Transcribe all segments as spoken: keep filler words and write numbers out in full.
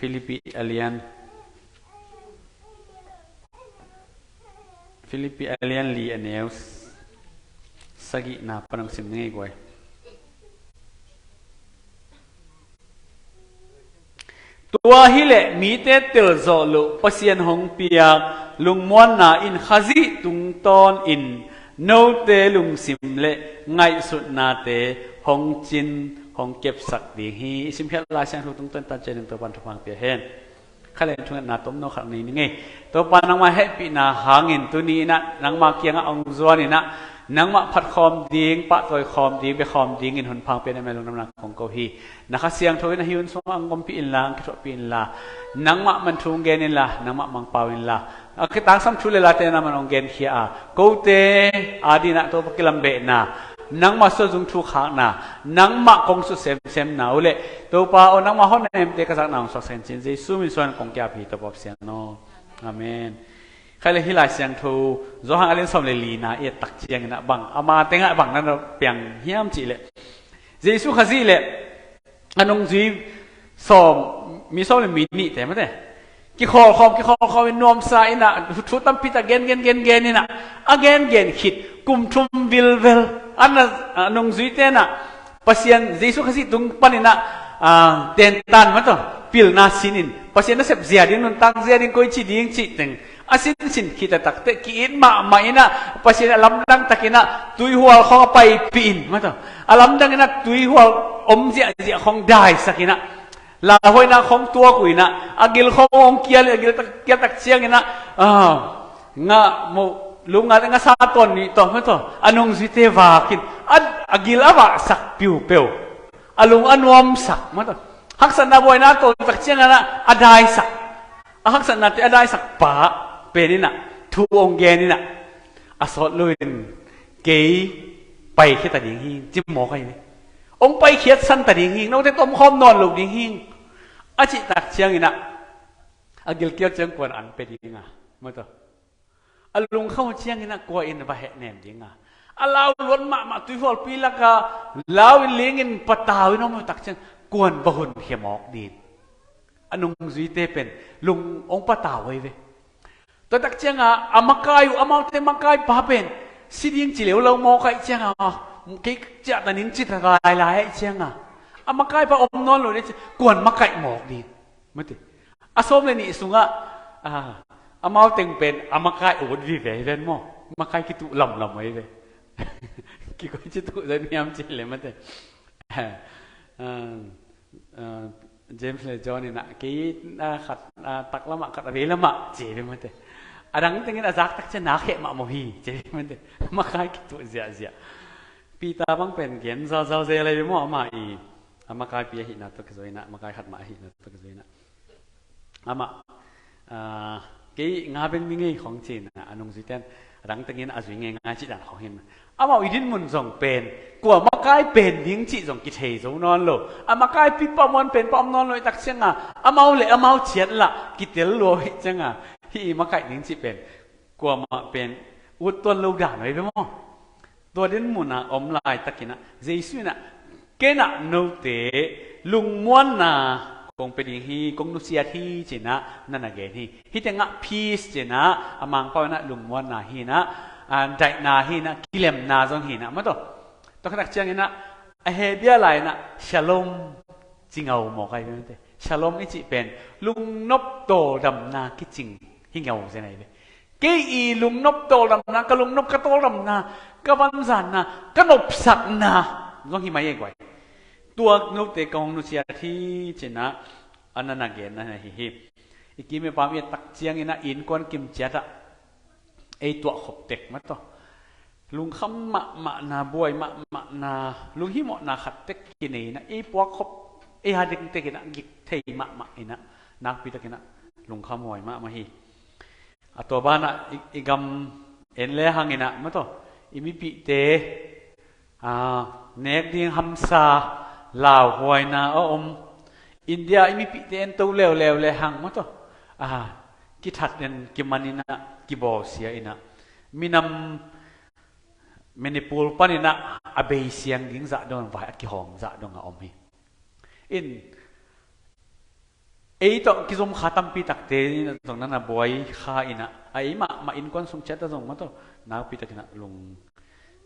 Philippi a lian, Philippi a lian li a neu sagihna pan hong sim ni ngei guai. Tua hileh mite telzawh loh Pasian hong piak lungmuanna in Khazih tungtawnin note lungsim le ngaihsutnate hong cin hong kepsak ding hi. I simkhiat Lai Siangtho tungtawn tan cianin Topan thupha pia hen. Kha le thungetna tomno khat nei ni ngei. Topa nangmah hehpihna hangin tuni inah nangmah kiangah hong zuan inah nangmah phatkhawm ding, pahtawikhawm ding, biakhawm dingin hun phang pian a mel lungdamna kong ko hi. Na Kha Siangtho inah hih hun sungah hong ompih inla, hong kithuahpih inla, nangmah man thu hong gen inla, nangmah mangpau inla. A kitangsam thu le late na man hong genkhia a, kote adinah Topa kilambehna, nangmah suah zung thu khakna, nangmah kong suah semsemna uh leh Topa aw, nangmah hon na emte ka zakna hong suaksen cin Jesu min suan kong kiap hi Topa Pasian aw. Amen. Khai le hih Lai Siangtho Johan a lian sawm le lina i et tak cianginah bang ama tengah bang nan piang hiam cihleh Jesu Khazih le a nungzui sawm, mi sawm le mi nihte mate kikhawlkhawm kikhawlkhawm in nuamsa inah thu tampi tak gen gen gen gen inah a gen gen khit kum thum vilvel an a nungzuite inah Pasian Jesu Khazih tung paninah tentan mataw pilna sinin Pasian nasep zia ding nuntak zia ding koici ding cih teng a sinsin khit a takte ki-it mahmah inah Pasian a lamdang takinah tuihual khawng a paipih in mataw a lamdang inah tuihual om ziahziah khawng daisak inah lauhuaina khawng tuak uh inah a gil khawng hong kial in a gil tak, kial tak cianginah ngah moh lungngate ngasa tawn nih tawh mataw a nungzuite vakin a gil a vahsak piupeu a lung a nuamsak mataw haksatna buaina a tawn tak cianginah a daisak a haksatnate a daisak pa pen inah thu hong gen inah a sawt loin kei paikhia ta ding hi ci mawk ahi ve. Hong paikhiat san ta ding hi, note tomkhawm nawn lo ding hi a cih tak cianginah a gilkial ciang kuan an pe dinga mataw a lungkham uh cianginah kua in va hehnem dinga a lau luat mahmah tuihualpi laka lau in lingin patau in om uh tak ciang kuan va hunkhia mawk din a nungzuite pen lung hong patau ahi ve. Tua tak cianga a makai uh amaute makai pa pen si ding ci leu lo mawk aih cianga kei ciah ta ning ci ta lailai aih cianga a makai pa om nawn lo ding ci kuan makaih mawk ding mate a sawm le nih sungah amau teng pen a makai ut vive hi ven maw makai kituh lamlam ahi ve. Kikoi ci tuh zen hiam ci le mate James le John inah kei khat taklamah khat a veilamah ci ve mate a dang tengin a zak tak cian nak heh mahmah hi ci ve mate makai kituh ziahziah. Peter bang pen gen zauzau zel ahi ve maw amah i a makaipi ahihna tuk zoinah makai khat mah ahihna tuk zoinah amah kei nga beng ni ngei khong cinah a nungzuiten a dang tengin a zui ngeingai cih dan khong hin amau i dinmun zong pen kua makai pen ding cih zong kithei zo nawn lo a makaipi pa muan pen pa om nawn lo i tak cianga amau le amau ciat lah kitel lo hi cianga hih i makai ding cih pen kuamah pen ut tuan lo dan lo hi ve maw? Tua dinmunah om laitakinah Jesu inah kenah note lungmuanna kong pe ding hi kong nusiat hi cinah na na gen hi. Hih tengah peace cinah a mangpau inah lungmuanna hinah daihna hinah kilemna zong hinah mataw. Tua khatak cianginah a hebia lai inah shalom cingau mawk ahi vente. Shalom i cih pen lungnop tawldamna kicing hi ngau zen ahi ve. Kei i lungnop tawldamna ka lungnop ka tawldamna ka vanzanna ka nopsakna zong hi mai ei guai. Tua note ka hong nusiat hi cinah a na na genna hi hi. I kim i pam i a tak cianginah innkuan kim ciatah ei tuahkhop tek mataw lungkham mahmahna buai mahmahna lunghimawhna khat tek kinei inah ei puakkhop ei hading tek inah gik thei mahmah inah nakpi takinah lungkham huai mahmah hi. A tua banah i gam en le hanginah mataw i mipihte nek ding hamsa lauhuaina a om. India i mipihte en to leuleu le hang mataw kithat in kiman inah kibawlsia inah minam Manipur paninah a beisiang ding zah dong vai a kihawm zah dong a om hi. In ei tawh kizom kha tampi takte in a zong nana buai kha in ah, a ei mahmah innkuan sung ciat a zong maw taw, nakpi takin ah lung,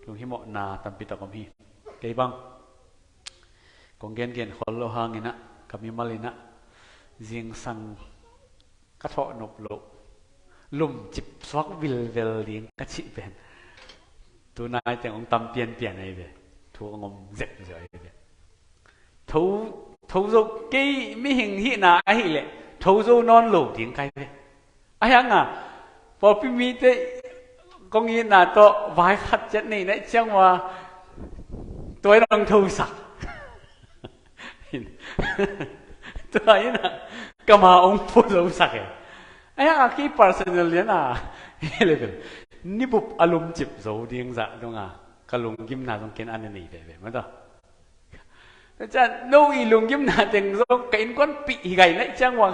lunghimawhna tampi tak om hi. Kei bang kong gengen khol lo hangin ah, ka mimal in ah zingsang ka thawh nop loh, lumcip suak vilvel ding ka cih pen tunai teng hong tam pianpian ahi ve. Thu hong om zek zek ahi ve. Tho, tho zo, kei mihing hihna ahih leh tho zo nawn lo ding kai ve. Ahi hang a, pawlpi mite kong itna tawh vai khat ciat nei na ih ciang ua, tua in hong thosak. Tua in ah, ka ma hong phu zosak e. Ahi hang a, kei personal lian a, level, nibup a lumcip zo ding zah dong a, ka lunggimna zong ken an a nei veve maw taw. Cian, no i lunggimna teng zong ka innkuanpih hi gai na ih ciang ua,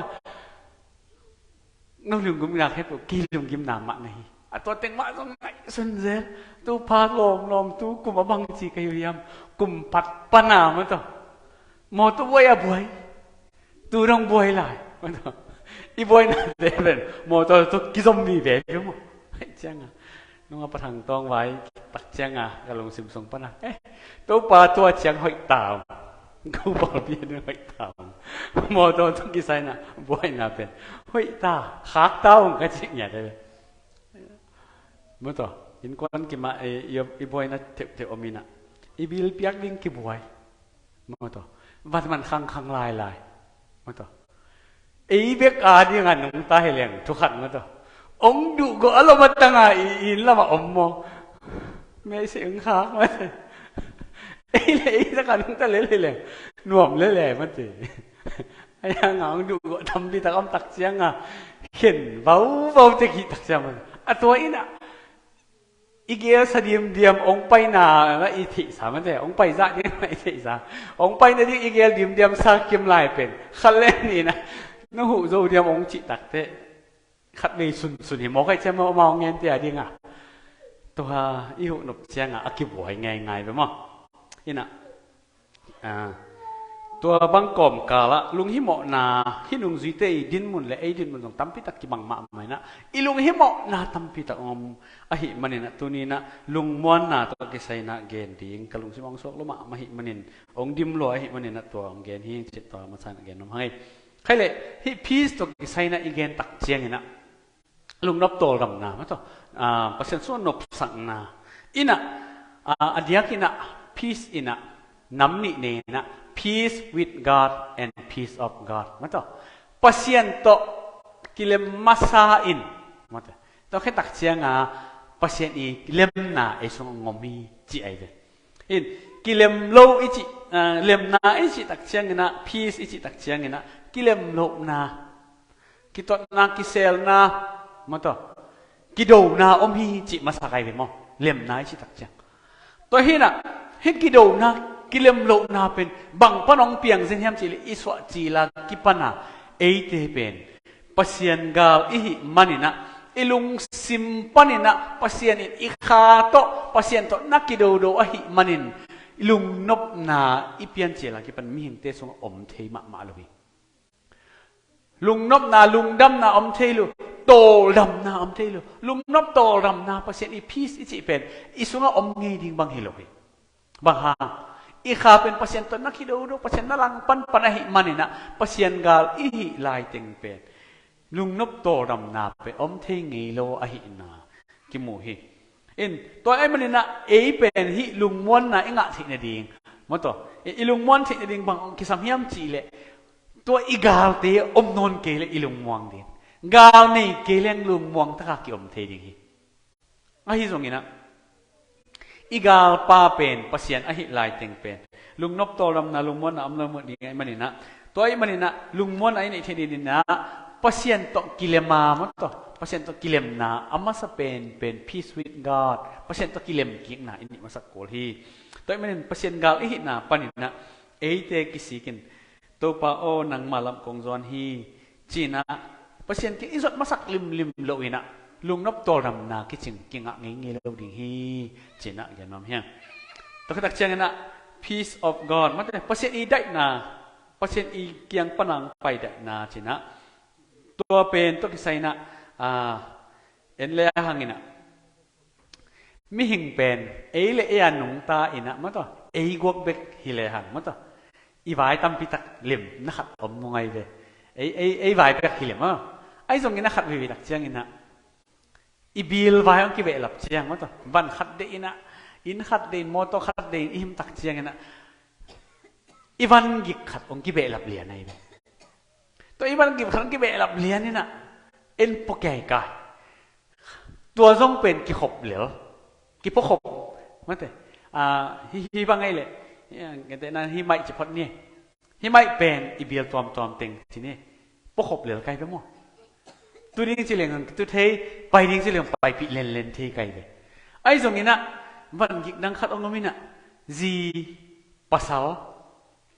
no lunggimna khempeuh kei lunggimna mah na hi. A tua teng mah zong ngaihsun zel. Tupa lawmlawm tu kum a bang ci ka hi hiam? Kum pat pana maw taw. Mawtaw buai a buai. Tu dong buai lai maw taw. I buainate pen mawtaw tawh kizom mi ve maw. Aih ciang a, nung a pathang tawng vai tak ciang a, ka lungsim sung pana, eh, Topa tua ciang hoih ta. Ko pawlpi a ding hoih ta. Mawtaw tawh kisai na buaina pen hoih ta, khak ta ung ka cih ngiat e. Maw taw, innkuan kim ah i, i, i buaina theuhtheuh om in ah, i bil piak ding kibuai. Maw taw, van man khangkhang lailai. Maw taw, ei bek a ding a nungta hi leng thu khat maw taw, hong duhgawh a lom a tang a i, i inn lam ah om maw. Mei si ung khak maw taw. Ei le ei tak a nungta lel hi leng nuam lel e maw taw. Ahi hang a hong duhgawh tampi tak om tak ciang a, khen vauvau tek hi tak ciang maw taw. A tua in ah i gelsa diamdiam hong paina na i theihsa maw taw, hong pai zah ding na i theihsa, hong paina ding i gel diamdiam sa kim lai pen khat le nih na, na huh zo diam hong cih takteh, khat vei sunsun hi mawk aih ciang maw, amau ngente a ding a, tua i huh nop ciang a, a kibuai ngeingai ve maw. In ah, a, tua bang kawmkal ah lunghimawhna, hih nungzuite i dinmun le ei dinmun zong tampi tak kibang mahmah in ah, i lunghimawhna tampi tak om ahih manin ah, tuni in ah lungmuanna tawh kisai in ah gen ding ka lungsim hong suak lua mahmah ahih manin, hong dim lua ahih manin ah tua hong gen hi. Cih tua masa in ah gen nuam hang ei. Khai leh, hih peace tawh kisai in ah i gen tak ciang in ah, lungnop tawldamna maw taw, a, Pasian sung nopsakna in ah, a, a diak in ah, peace in ah nam nih nei in ah, peace with God and peace of God maw taw. Pasian tawh kilem masa in maw taw, tua khit tak ciang a Pasian i lemna ei sung hong om hi cih ahi ve. In, kilem lo i cih, a, lemna i cih tak ciang in ah, peace i cih tak ciang in ah, kilem lohna, kitotna, kiselna maw taw, kidona om hi cih masa kai ve maw. Lemna i cih tak ciang, tua hi in ah, hih kidona, kilem lohna pen bang pan hong piang zen hiam cih leh, i suah cil a kipan a eite pen Pasian gal i hih manin ah, i lungsim panin ah Pasian in i kha tawh, Pasian tawh na kidodo ahih manin, i lungnopna i piancil a kipan mihingte sungah om thei mahmah lo hi. Lungnopna, lungdamna om thei lo, tawldamna om thei lo. Lungnop tawldamna, Pasian i peace i cih pen i sungah om ngei ding bang hi lo hi. Bang hang, i kha pen Pasian tawh na kidodo, Pasian na langpan pan ahih manin ah, Pasian gal i hih laiteng pen lungnop tawldamna pen om thei ngei lo ahihna kimu hi. In, tua ahih manin ah ei pen hih lungmuanna i ngah theih nading maw taw, i, i lungmuan theih nading bang hong kisam hiam cih leh, tua i galte om nawn kei leh i lungmuang ding. Gal nei kei leng lungmuang taka kiom thei ding hi. Ahi zongin ah, i galpa pen Pasian ahih laiteng pen lungnop tawldamna, lungmuanna om lo mawk ding ahih manin ah, tua ahih manin ah lungmuanna i neih theih dingin ah, Pasian tawh kilem a maw taw, Pasian tawh kilemna a masa pen, pen peace with God, Pasian tawh kilem kikna i neih masak kul hi. Tua ahih manin Pasian gal i hihna panin ah eite kisik in, Topa aw, nangma lam kong zuan hi, ci-in ah Pasian kiang i zot masak limlim loin ah, lungnop tawldamna kicing kingah ngeingei lo ding hi, ci-in ah gen nuam hi hang. Tua khit tak ciangin ah, peace of God, mate, Pasian i daihna, Pasian i kiang panang paidaihna cinah, tua pen tua kisai inah, ah, en le a hanginah, mihing pen ei le ei a nungta inah mataw, ei guak bek hi le hang mataw, i vai tampi tak lim na khat om nungai ve. Ei, ei, ei vai bek hi lim a, ahi zongin a khat vivi tak cianginah i bil vai hong kibehlap ciang mataw, van khat deih inah, inn khat deih in, mawtaw khat deih in i himtak cianginah i van gik khat hong kibehlap lian ahi ve. Tua i van gik khat hong kibehlap lian inah en pua kei kai. Tua zong pen kikhop lel, kipuakhop. Mate, ah, hi, hi bang ei le, hi, hi maih ci phot ni. Hi maih pen i bil tuamtuam teng ci ni. Puakhop lel kai ve maw? Tu ding ci leng tu thei, pai ding ci leng paipih lenlen thei kai ve. Ahi zonginah van gik dang khat hong om inah, zi pasal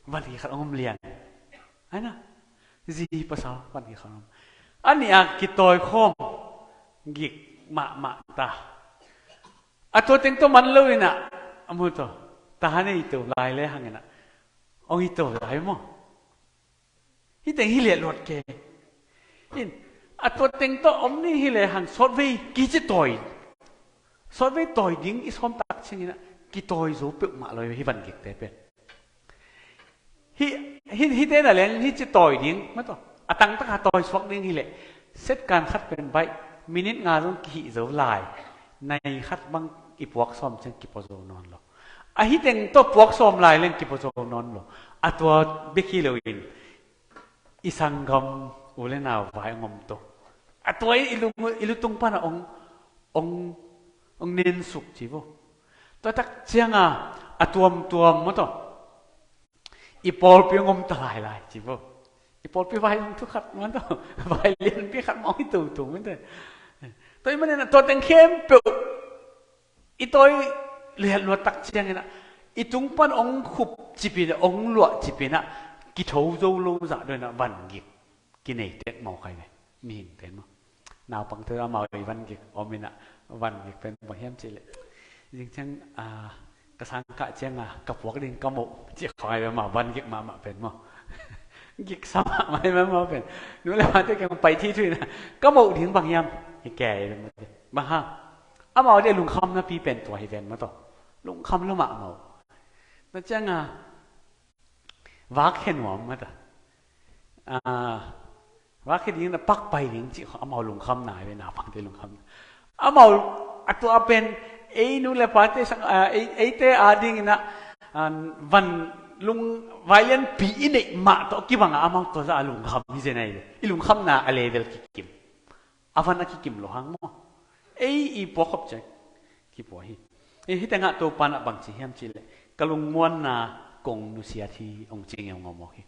van gik khat hong om lian. Aina, zi pasal van gik khat hong om. A nih a kitawi khawm gik mahmah ta. A tua teng tawh man lo inah, a mu tawh, ta han ei to lai le hanginah hong i to lai maw? Hi teng hi liahluat ke. In, a tua teng tawh om ni hi le hang sawtvei kici tawi. Sawtvei tawi ding i sawm tak cianginah kitawi zo peuhmah lo hi van gikte pen. Hi, hi, hi te na leng hi ci tawi ding mataw, a tangtaka tawi suak ding hi leh, setkan khat pen baih, minit nga zong kihih zo lai, nai khat bang i puak sawm ciang kipua zo nawn lo. A hi teng tawh puak sawm lai leng kipua zo nawn lo. A tua bek hi loin i sanggam u le nau vai ngom to, a tua i, i, lung, i lutung pana ong, ong, ong nensuk ci vo. Tua tak cianga a tuamtuam mataw, i pawlpi ngom ta lailai ci vo. I pawlpi vai zong thu khat man tawh, vai lianpi khat mawng hi toto man tawh. Tua i manin a tua teng khempeuh i tawi lianluat tak cianginah i tung pan ong khup cipinah, ong luah cipinah, kitho zo lo zah doinah van gik kinei tek mawk ahi ve. Mihing ten maw? Naupangte amau i van gik om inah, van gik pen bang hiam cihleh, zing ciang, ah, ka sang kah cianga ka puak ding ka moh cih khawng ahi ve, amau van gik mahmah pen maw? Giksa mahmah ahi ve amau pen. Nu le pate kiang pai thithu inah, ka moh ding bang hiam? Hi kei ve maw? Bang hang? Amau dih lungkham napi pen tua hi ven maw tawh? Lungkham lo mahmah uh. Na cianga vak khe nuam mata. Ah, vak khe ding na pak pai ding cih amau lungkhamna hi ve, naupangte lungkhamna. Amau a tua pen ei nu le pate sang, ah, ei, eite a dinginah, ah, van lung, vai lianpi i neih mah tawh kibangah amau tua zah a lungkham hi zen ahi ve. I lungkhamna a level kikim, a van a kikim lo hang maw? Ei i puakkhop ciang kipua hi. Ei hi tengah Topa nah bangci hiam cihleh, ka lungmuanna kong nusiat hi hong ci ngeungau mawk hi.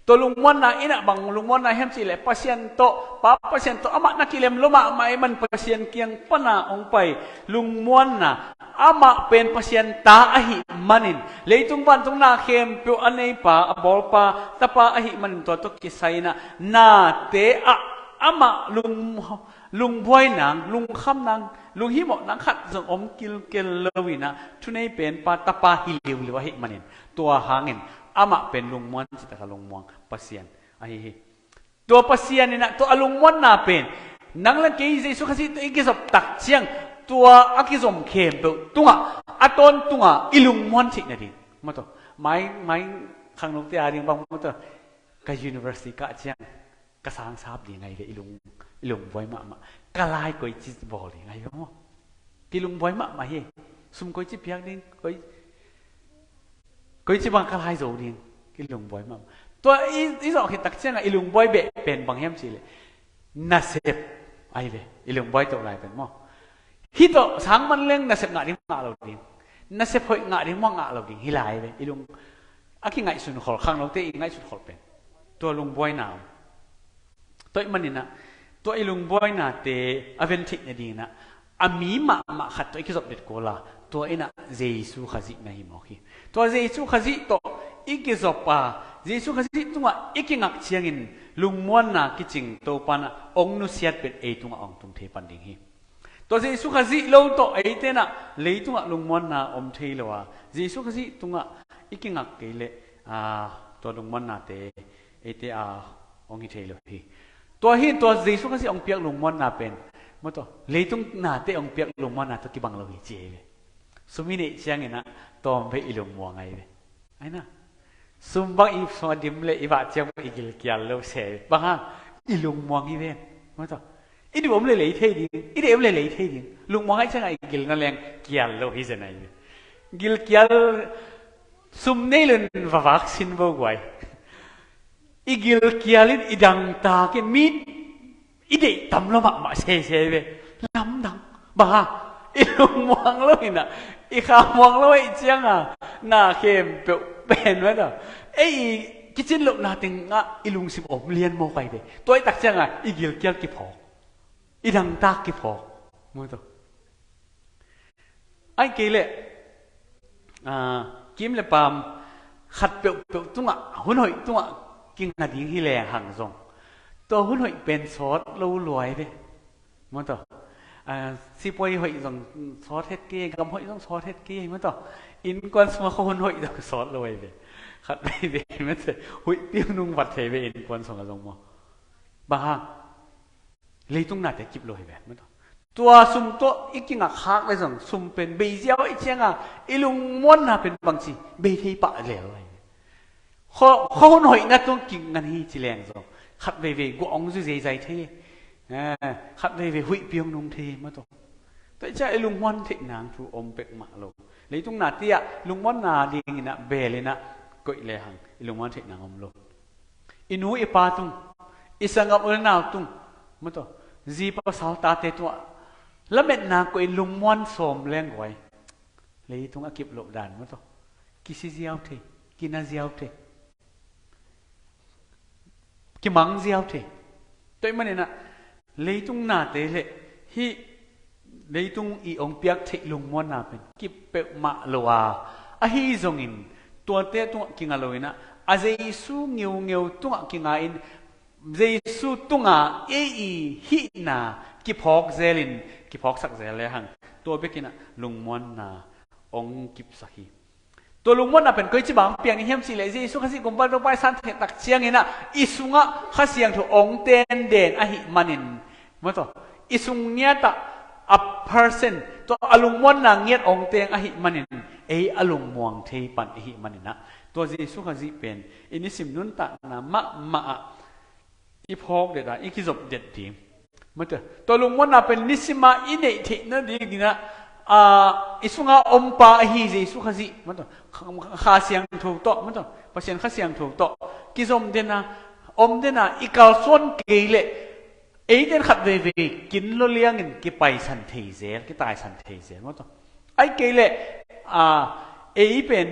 Tua lungmuanna inah bang lungmuanna hiam cihleh, Pasian tawh, Pa Pasian tawh amah na kilem lo mahmah i man Pasian kiang pana hong pai lungmuanna, amah pen Pasian ta ahi manin, leitung vantung na khempeuh a neipa, a bawlpa, tapa ahi manin tua tawh kisai inah nate ah amah lung, lungbuai nang, lungkham nang, lunghimawh nang khat zong om kilkel lo inah, thunei pen pa tapa hi liuliu ahi manin, tua hangin amah pen lungmuan citaka lungmuang Pasian ahi hi. Tua Pasian inah tua a lungmuanna pen nang le kei Jesu Khazih tawh i kizop tak ciang, tua a kizom khempeuh tungah, a tawntunga i lungmuan theih nading. Maw tawh, mai, mai khangnote a ding bang maw tawh, ka university kah ciang ka sangsap ding ahi ve, i lung, i lungbuai mahmah. Ka lai koici bawl ding ahi ve maw? Kilungbuai mahmah hi. Sum koici piak ding, koi, koici bang ka lai zo ding. Kilungbuai mahmah. Tua i, i zawh khit tak ciangah i lungbuai beh pen bang hiam cihleh, nasep ahi ve. I lungbuai tawh lai pen maw? Hih tawh sang man leng nasep ngah ding ngah lo ding. Nasep hoih ngah ding maw ngah lo ding hi lai ahi ve. I lung a kingaihsun khol, khangnote i ngaihsun khol pen tua lungbuaina om. Tua i maninah, tua i lungbuainate a ven theih nadinginah, a mi mahmah khat tawh i kizop det kula, tua inah Jesu Khazih na hi mawk hi. Tua Jesu Khazih tawh i kizop a, Jesu Khazih tungah i kingak ciangin lungmuanna kicing Topa nah hong nusiat pen ei tungah hong tung thei pan ding hi. Tua Jesu Khazih lo tawh eite nah leitungah lungmuanna om thei lo a, Jesu Khazih tungah i kingak kei leh, aa, tua lungmuannate eite a hong hi thei lo hi. Tua hi in tua Jesu Khazih hong piak lungmuanna pen, maw taw, leitung nate hong piak lungmuanna tawh kibang lo hi ci hi ve. Sum i neih ciangin ah tawmvei i lungmuang ahi ve. Aina, sum bang i sung a dim le i vah ciang bang i gilkial lo se hi ve. Bang hang, i lungmuang hi ven. Maw taw, i duh om le lei thei ding, i deih om le lei thei ding. Lungmuang ahih ciangah i gil na leng kial lo hi zen ahi ve. Gilkial, sum nei lun vavak sin vo guai. I gilkial in, i dangtak in, mi i deih tam lo mahmah sese ve. Lamdang. Bang hang, i lungmuang lo in ah, i khamuang lo ahih ciangah na khempeuh pen, maw taw, ei i kicin lohna tengah i lungsim om lian mawk ahi ve. Tua ahih tak ciangah i gilkial kiphawk, i dangtak kiphawk, maw taw. Ahih kei leh, ah, kim le paam khat peuhpeuh tungah, hun hoih tungah kinga ding hi lehang zong, tua hun hoih pen sawt lo lua hi ve. Maw taw, ah, sipuai hoih zong sawt het kei, gam hoih zong sawt het kei, maw taw. Innkuan sungah khua hun hoih zong sawt lo hi ve. Khat veivei, maw taw, huihpi hong nungvat thei ve innkuan sungah zong, maw. Bang hang, leitung nate kip lo hi ve, maw taw. Tua sum tawh i kingak khak le zong, sum pen bei ziau ahih ciangah i lungmuanna pen bangci bei thei pah lel lo hi ve. Khua, khua hun hoihna tung kingan hi ci leng zong, khat veivei guah hong zui zeizai thei, eh, khat veivei huihpi hong nung thei, maw taw. Tua ahih ciangah i lungmuan theih nang thu om pek mah lo. Leitung nate ah lungmuanna dingin ah beel in ah koih lehang i lungmuan theih nang om lo. I nu i pa tung, i sanggam u le nau tung, maw taw, zi pasal tate tungah lametna koih in lungmuan sawm leng guai, leitung a kip loh dan, maw taw, kisi ziau thei, kina ziau thei, kimang ziau thei. Tua ahih manin ah leitung nate le hih leitung i hong piak theih lungmuanna pen kip peuhmah lo a, ahi zongin tuate tungah kinga lo in ah, a Jesu ngeungeu tungah kinga in, Jesu tungah ei i hihna kiphawk zelin, kiphawksak zel lehang, tua bekin ah lungmuanna hong kipsak hi. Tua lungmuanna pen koici bang piang ding hiam cih leh, Jesu Khazih Gumpa Topa i san theih tak ciangin ah i sungah Kha Siangtho hong tenden ahih manin, maw taw, i sung ngiatah a person, tua a lungmuanna ngiat hong teng ahih manin, ei a lungmuang thei pan i hih manin ah, tua Jesu Khazih pen i nisim nuntakna mahmah ah i phawk det a, i kizop det ding. Maw taw, tua lungmuanna pen nisim a i neih theih nadingin ah, ah, i sunga ompa ahi Jesu Khazih, maw taw, Kha, Kha Siangtho tawh, maw taw, Pasian Kha Siangtho tawh kizom den a, om den a, i kalsuan kei leh eite in khat veivei kin lo liangin kipaisan thei zel, kitaisan thei zel, maw taw. Ahih kei leh, ah, ei pen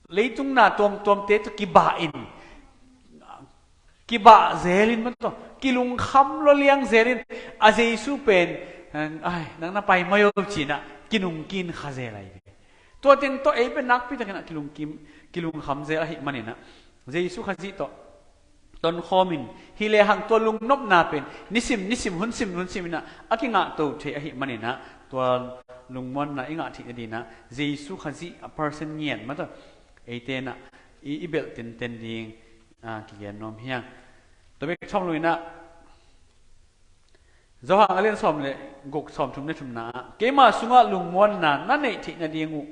leitung na tuamtuamte tawh kibah in, kibah zelin, maw taw, kilungkham lo liang zelin, a Jesu pen, ai, nang na pai mai o ci-in ah kinungkin kha zel ahi ve. Tua teng tawh ei pen nakpi takin ah kilungkim, kilungkham zel ahih manin ah, Jesu Khazih tawh tonkhawm in, hi lehang tua lungnopna pen nisim nisim, hun sim hun sim in ah a kingahto thei ahih manin ah, tua lungmuanna i ngah theih nadingin ah Jesu Khazih a person ngiat, maw taw, eite in ah i, i belh tenten ding, a, kigen nuam hi hang. Tua bek tham lo in ah, Johan a lian sawm le guk, sawmthum le thumna ah, keima sungah lungmuanna na neih theih nading uh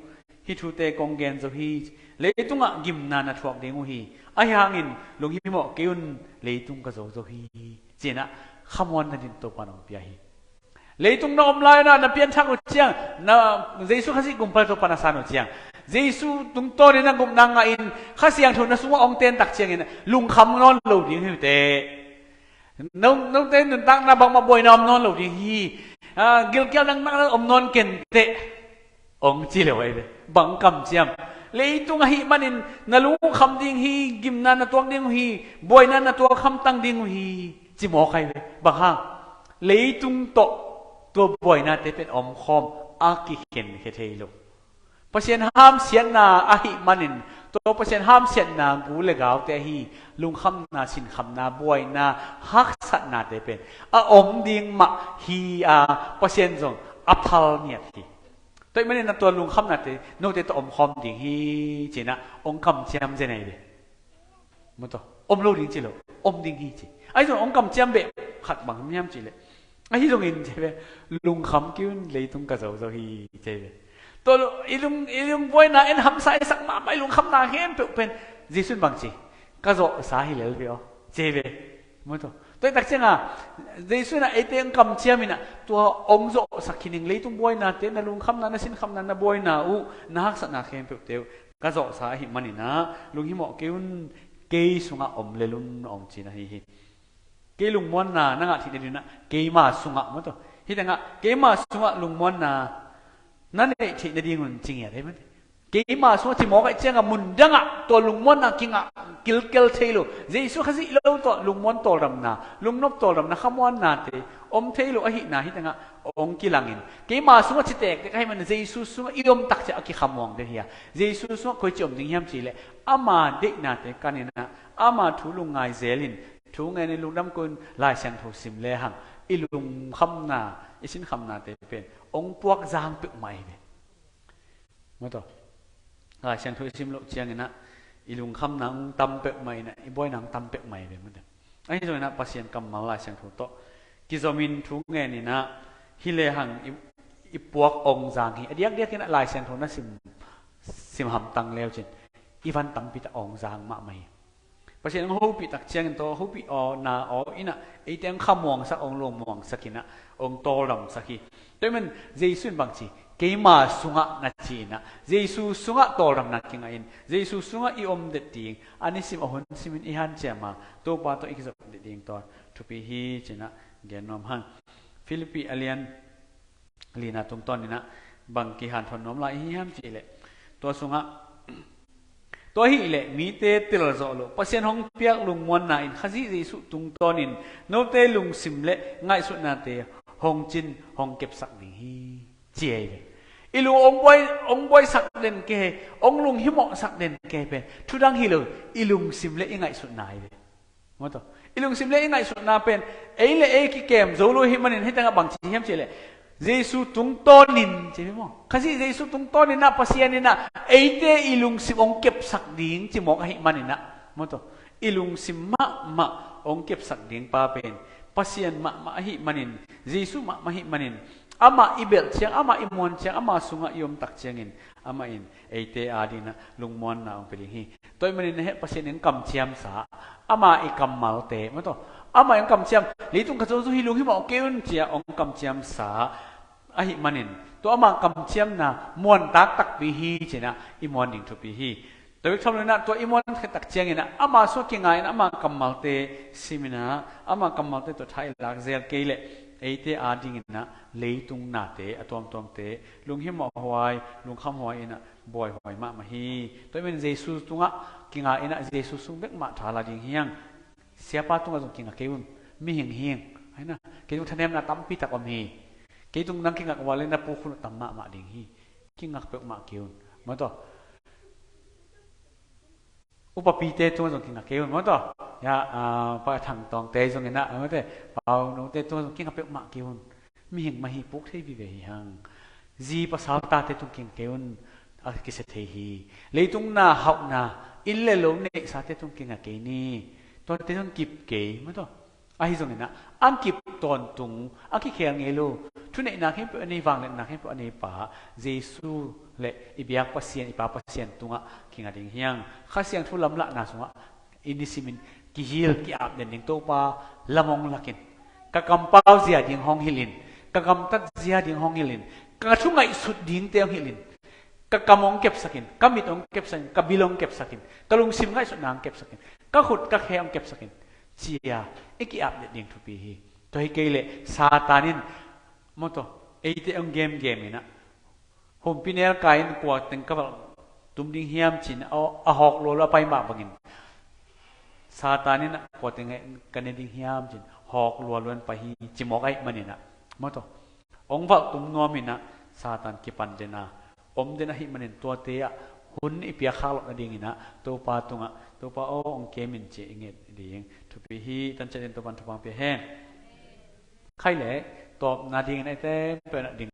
hih thute kong gen zo hi. Leitungah gimna na thuak ding uh hi. Ahi hangin lunghimawh kei un, leitung ka zo zo hi, ci-in ah khamuanna ding Topa in hong pia hi. Leitung na om lai-in ah na pianthak uh ciang, na, Jesu Khazih Gumpa Topa na san uh ciang, Jesu tungtawnin na gupna ngahin Kha Siangtho na sungah hong ten tak ciangin lungkham nawn lo ding hi uh teh. No, note nuntakna bangmah buaina om nawn lo ding hi. A, gilkial naknak om nawn ken teh, hong ci lo ahi ve. Bang kamciam? Leitung ahih manin na lungkham ding hi, gimna na tuak ding uh hi, buaina na tuak hamtang ding uh hi, ci mawk ahi ve. Bang hang? Leitung tawh tua buainate pen omkhawm a kikhenkhia thei lo. Pasian hamsiatna ahih manin, tua Pasian hamsiatna gu le gaute ahi, lungkhamna, sinkhamna, buaina, haksatnate pen a om ding mah hi a, Pasian zong a phal ngiat hi. Tua ahih manin a tua lungkhamnate note tawh omkhawm ding hi, ci-in ah hong kamciam zen ahi ve. Maw taw, om lo ding ci lo, om ding hi ci. Ahi zong hong kamciam beh khat bang hiam ci leh, ahi zongin ci ve, lungkham kei un, leitung ka zo zo hi ci ve. Tua lo, i lung, i lungbuaina en hamsa i sak mahmah, i lungkhamna khempeuh pen Jesu in bang ci, ka zawhsa hi lel ve aw ci ve. Maw taw, tua i tak cianga Jesu in ah eite hong kamciam in ah tua hong zawhsak hi ning, leitung buainate, na lungkhamna, na sinkhamna, na buaina uh, na haksatna khempeuhte uh ka zawhsa ahih manin ah lunghimawh kei un, kei sungah om lel un, hong ci na hi hi. Kei lungmuanna na ngah theih nading un ah keima sungah, maw taw, hih tengah keima sungah lungmuanna na neih theih nadingun ci ngiat hi mate. Keima sungah ci mawk ahih ciangah mun dangah tua lungmuanna kingah kilkel thei lo, Jesu Khazih lo tawh lungmuan tawldamna, lungnop tawldamna, khamuannate om thei lo ahihna hih tengah hong kilangin, keima sungah ci tektek ahih manin Jesu sungah i om tak ciah a kikhamuang den hi a. Jesu sungah koici om ding hiam ci leh, ama deihnate kanin ah, ama thu lungngai zelin, thu ngenin, lungdam koin, Lai Siangtho sim lehang i lungkhamna, i sinkhamnate pen hong puak zang peuhmah hi ve. Maw taw, Lai Siangtho i sim loh ciangin ah i lungkhamna hong tam peuhmah in ah, i buaina hong tam peuhmah hi ve, maw taw. Ahi zongin ah Pasian kammal Lai Siangtho tawh kizomin thu ngenin ah, hi lehang i, i puak hong zang hi. A diakdiakin ah Lai Siangtho na sim, sim hamtang leucin i van tampi tak hong zang mahmah hi. Pasian hong hopih tak ciangin tua hopih aw, na aw in ah eite hong khamuangsak, hong lungmuangsak in ah, hong tawldamsak hi. Tua ahih manin Jesu in bang ci, keima sungah na ci in ah, Jesu sungah tawldamna kingahin, Jesu sungah i om det ding, a nisim a hun simin i hanciam a, Topa tawh i kizop det ding tua thupi hi ci in ah gen nuam hang. Philippi a lian lina tungtawn in ah bang kihanthawn nuam lai i hi hiam ci leh, tua sungah, tua ahih leh mite telzawh loh, Pasian hong piak lungmuanna in Khazih Jesu tungtawnin note lungsim le ngaihsutnate hong cin, hong kepsak ding hi, ci ahi ve. I lung hong buai, hong buaisak den kei, hong lunghimawhsak den kei pen thu dang hi lo, i lungsim le i ngaihsutna hi ve. Maw taw, i lungsim le i ngaihsutna pen ei le ei kikem zo lo ahih manin, hih tengah bang ci hiam ci leh, Jesu tungtawnin ci hi maw. Khazih Jesu tungtawnin ah Pasian in ah eite i lungsim hong kepsak ding ci mawk ahih manin ah, maw taw, i lungsim mahmah hong kepsak ding pa pen Pasian mahmah ahih manin, Jesu mahmah ahih manin, amah i belh ciang, amah i muan ciang, ama sungah i om tak ciangin amah in eite adingin ah lungmuanna hong pia ding hi. Tua ahih manin na heh, Pasian in kamciamsa, ama i kammalte, maw taw, ama in kamciam, leitung ka zo zo hi, lunghimawh kei un ci a hong kamciamsa ahih manin, tua ama kamciamna muantak takpi hi ci in ah i muan ding thupi hi. Tua bek tham lo in ah tua i muan khit tak ciangin ah ama sungah kinga in ah ama kammalte sim in ah, ama kammalte tawh tha i lak zel kei leh eite adingin ah leitung nate a tuamtuamte lunghimawh huai, lungkham huai in ah buaihuai mahmah hi. Tua ahih manin Jesu tungah kinga in ah Jesu sung bek mah tha la ding hi hang. Siapa tungah zong kinga kei un, mihing hi hang. Hai na, kei tung thanemna tampi tak om hi. Kei tung nang kingak ua leh na puk hun uh tam mahmah ding hi. Kingak peuhmah kei un, maw taw. Upapite tungah zong kinga kei un, maw taw. Ya, ah, Pa Thang Tawngte zong in ah, maw taw, Pau Note tungah zong kinga peuhmah kei un. Mihing mah hi, puk thei vive hi hang. Zi pasal tate tung kinga kei un, a kisia thei hi. Leitung na hauhna, inn le lo neihsate tung kinga kei ni. Tuate zong kip kei, maw taw. Ahi zongin ah, a kip tawntung, a kikhel ngei lo, thuneihna khempeuh a nei, vangliatna khempeuh a nei pa Jesu le i biak Pasian, i Pa Pasian tungah kinga ding hi hang. Kha Siangtho lamlahna sungah i nisimin kihil, ki-ap den ding, Topa, lam hong lakin, ka kampau zia ding hong hilhin, ka gamtat zia ding hong hilhin, ka thu ngaihsut dingte hong hilhin, ka kam hong kepsakin, ka mit hong kepsakin, ka bil hong kepsakin, ka lungsim ngaihsutna hong kepsakin, ka khut ka khe hong kepsakin, ci a i ki-ap den ding thupi hi. Tua hi kei leh Satan in, maw taw, eite hong gemgem in ah, humpi nel kai in kua teng ka valh tum ding hiam ci in a, a hawk lualua a pai mah bangin, Satan in ah kua teng ka ne ding hiam ci in hawk lualua in pai hi, ci mawk ahih manin ah, maw taw, hong valh tum nuam in ah Satan kipan den a, om den ahih manin tuate ah hun i piak khak loh nadingin ah Topa tungah, Topa aw, hong kem in ci i nget ding thupi hi. Tanciat in Topa in thupha pia hen. Khai le tawpna dingin eite peuh in ah ding